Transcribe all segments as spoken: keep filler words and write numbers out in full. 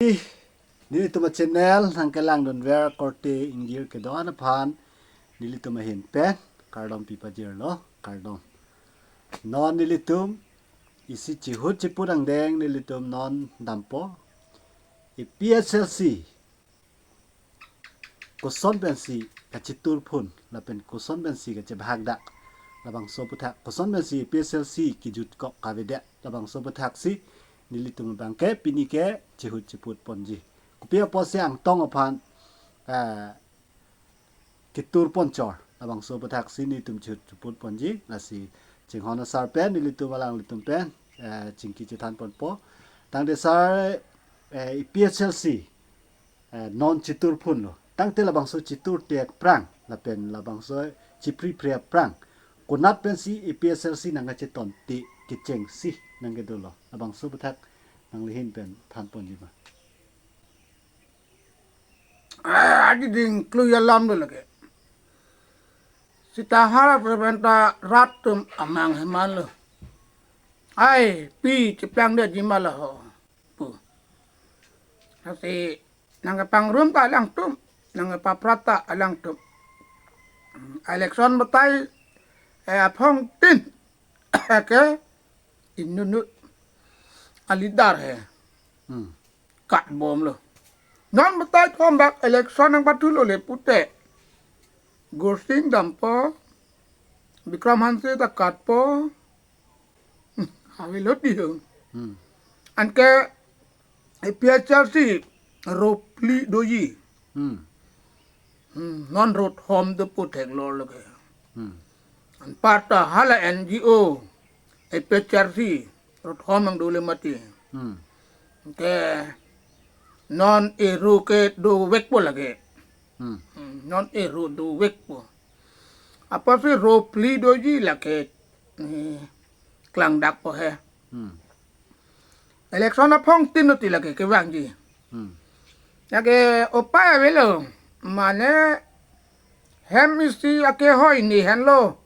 Nelitum a channel nangkelangdunver korte ingjir kedo-an aphan nelitum ahin pen kardom pipajirlo, kardom. Non nelitum isi chihut chiput angdeng nelitum non dampo. APHLC koson pensi kachitur phun lapen koson pensi kachebahak dak, labangso aphuthak, koson pensi APHLC kijutkok kavedet, labangso aphuthak si nelitum abangke pini ke chihut chiput ponji. Kopi apotsi Angtong aphan, eh, kitur ponchor, labangso aphuthak si nelitum chihut chiput ponji. Lasi chinghon asar pen nelitum alanglitum pen, eh, chingki chethan ponpo. Tangte sar, eh, APHLC, eh, non chitur phunlo. Tangte labangso chitur te aphrang lapen labangso chipripre aphrang, konat pensi APHLC nangkacheton te kechengsi nangkedolo, labangso aphuthak nangli ahin pen than ponji ma? Ah, adi ding klui alam do lake. Sita hala preventa rat atum amang heman lo. Ai, pi cheplang de jima la ho pu. Lasi nangkepangrum ta alangtum, nangkepaprat ta alangtum. Election batai, eh, aphongtin ke inut inut a leader he. Hmm. Katbomlo. Non batai thom bak election nangpathulo le pute, Gursing dampo, Bikram Hanse ta katpo. Hmm, avelo ti ho. Hmm. Anke APHLC ro phli doji. Hmm. Hmm, non ro thom dopo theklor lake. Hmm. Anparta hala NGO APHLC ro thom nangdole mati. Hmm. Ke non ero ke dovekpo lake. Hmm. Hmm, non ero dovekpo. Apotsi ro phli doji lake, eh, klangdakpo he. Hmm. Election aphongtin lo ti lake kevangji. Hmm. Lake upai avelo. Mane hem isi akehoi ne henlo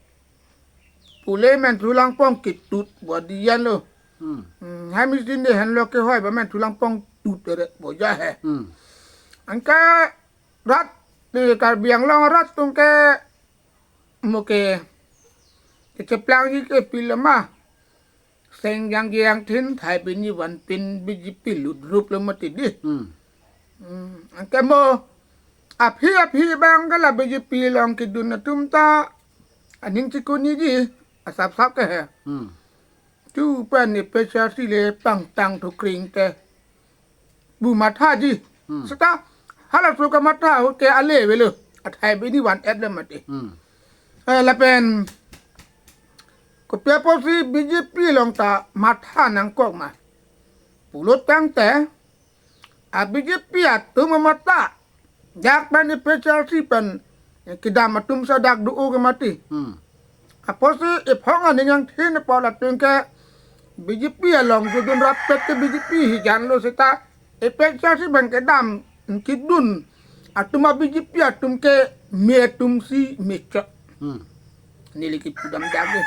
pule Menthu Langpong ketut bodi anlo. Hmm. Hmm, hem isi ne henlo kehoi ba Menthu Langpong tut ere boja he. Hmm. Anke rat, di Karbi Anglong rat atum ke mo ke, kecheplangji ke pilo ma. Seng jangje angthin thai bini vanpin BJP lutrup lo mati di. Hmm. Hmm, anke mo aphi aphi abang ke la BJP along kedun atum ta aning chikuniji asapsap ke he. Hmm. Tu pen APHLC le pangtang thukring te bu mathaji. Hmm. Seta halaso kamatha ahut ke ale avelo. Athai bini van-et le mati. Hmm. Eh, lapen kopi apotsi BJP along ta matha nangkok ma pulo tangte, a BJP atum amatha dak pen APHLC pen kedam atum sa dak do-o ke mati. Hmm. Apotsi ephong aning angthin apot latum ke BJP along jodun rapet ke BJP hijan lo seta APHLC pen kedam kedun atum a BJP atum ke me atum si mechot. Hmm. Neli kipudam dage.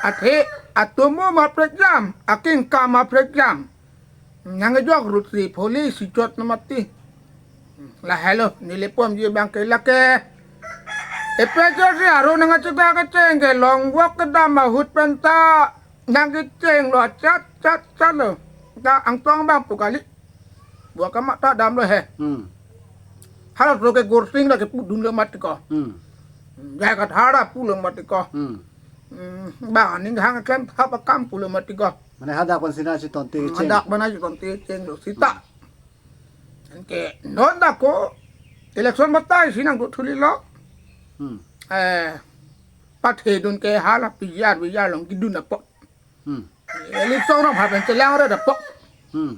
Athe atomo ma prekjam, akengkam ma prekjam. Nang jok rut si pholi si chot na mati. Lahelo, neli pomji abang ke lake. APHLC aro nangkachita kacheng ke long walk kedam ahut pen ta nangkechenglo chat chat chat lo. Ta Angtong abang pu kali. Buat kamatha damlo he. Hmm. Halaso ke Gursing la kepudun le mati ko. Hmm. J I Kathar ta pulo mati ko. Hmm. Hmm, bang aning hang klem thap akam pulo mati ko. Mane hadak pen si nangcheton te Hmm, cheng. Hadak pen nangcheton te chenglo seta. Hmm. Anke non dak ko election batai si nangdo thulilo. Hmm. Eh, pathedun ke hala PGR VGR along kedun apot. Hmm. Election rong hapen chelang re apot. Hmm.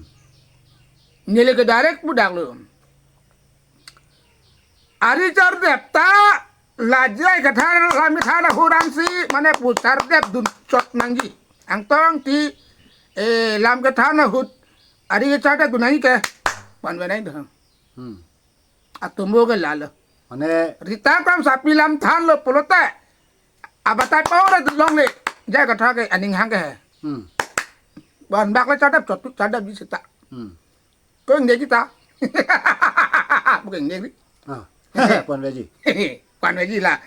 Neli ke direct pudaklo. Ari chardep ta la J I Kathar lam kethana huram si mane pu chardep dun chot nangji. Angtong ti, eh, lam kethana ahut ari chardep dun nangji ke. Wan wan nang dong. Hmm. Atomo ke lalo. Mane Rita Kramsapi lam thanlo pulote abatai pore longle J I Kathar ke aning hang ke he. Hmm. Wan bak le chardep chot chardepji seta. Hmm. Ko ingdeng kita. Bukan ingdeng. Ah. Panveji. Panveji la.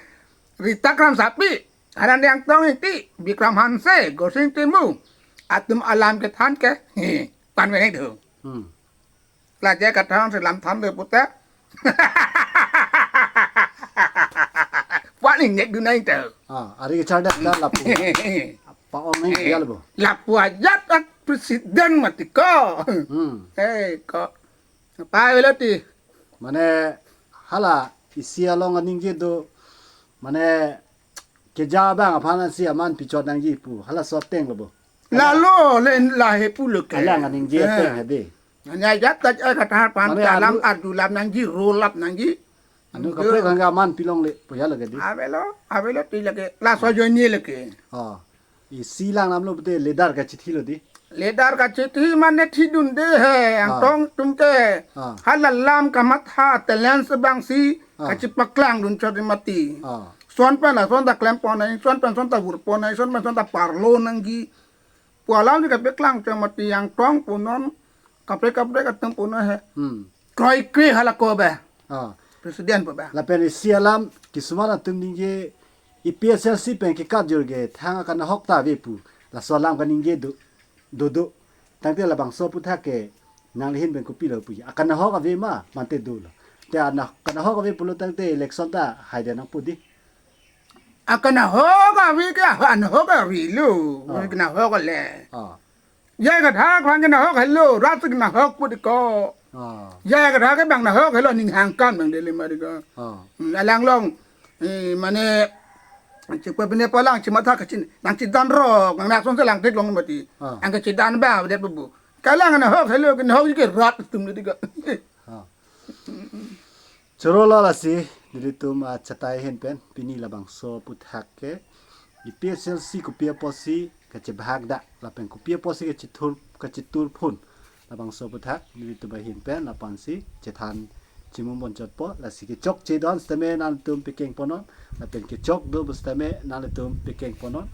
Rita Kramsapi, Haran Deng Tong Ingti, Bikram Hanse, Gorsing Timung. Atum alam kethan ke. Panve nangdung. Hmm. La je kathang selam than le puta. Paning nek dunai te. Ah, ari kechardak dah lapu. Pa-ong neng dia lebo. Lapu ajat at presiden mati ko. Hmm. Eh, ko. Apa velo ti? Mane hala isi along aningje do. Mane keja abang aphan si aman pichot nangji pu. Hala soteng lebo. Lalo le lahe pulo ke. Alang aningje Eh. Teng hade. Anya jat taj ai kata pan Mane kalam adu- arjulap nangji, rolap nangji. Anu kaprek hangga aman pilong le puya lage di. Avelo, avelo ti lage. Laso joini lage. Oh. Isi lang namlo bete ledar kachithi lo di. Ledar kachithi mane thidunde he. Ang Ah. Tong tum ke. Ah. Hala lam kamatha talent sebang si Ah. Kachipaklang dun chot mati. Ah. Son pen la son ta klem pon nai, son pen son ta vur pon nai, son pen son ta parlo nangji. Pu alam si kapeklang chot mati Ang Tong punon, kaprek kaprek atum punon he. Hmm. Kroikre hala ko be. Ah. Presiden pu be. Lapen isi alam kisuman atum ningje A P H L C pen kekat jur ke thang akanahok ta ave pu. Laso alam kaningje do do do. Tangte labangso aputhak ke nanglihin pen kopilo pu. Akanahok ave ma mante dolo. Te ana akanahok ave pulo tangte election ta haida nangpo di. Akanahok ave ke anahok ave lo. Ah. Akanahok le. Ah. Ya kathak lang kanahok helo, rat kanahok pu di ko. Ah. Ya kathak ke bang nahok helo ning hangkan bang dele mari ko. Ah. Hmm, alang long. Eh, mane, chikpa bine palang chimatha kachin. Nang chidan rok, nang nason selang tek long mati. Ah. Ang kachidan ba, de bubu. Kalang nahok helo, kanahok ke rat tum di ko. Ah. Choro la lasi, nelitum achatai ahin pen, pini labangso aputhak ke, A P H L C kopi apotsi kachebhak da, lapen kopi apotsi kachethur, kachetur phun. Labangso aputhak, nelitum ahin pen, lapensi, chethan chimum bon chotpo, lasi kechokche don, sitame nangtum pekeng ponon, lapen kechok do pu sitame nangtum pekeng ponon.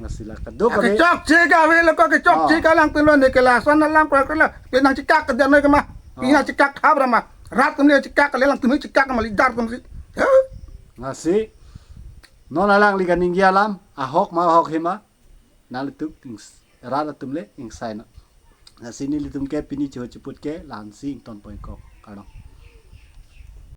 Lasi la kadokave. Kechokche ka ave lo ko kechokche Ah. Ka lang telo ne ke lason alam ko ko la. Pe nang chikak ke dia noi ke ma. Pe Ah. Nang chikak thap ra ma. Rat tum le chikak le lang tum chikak ma leader tum si. He? Lasi. Non alangli kaningje alam, ahok ma ahok he ma. Nangtum ings-, rat atum le ingsai na. Lasi nelitum ke pini chiho chiput ke la-ansi ington pon kok. Kardom.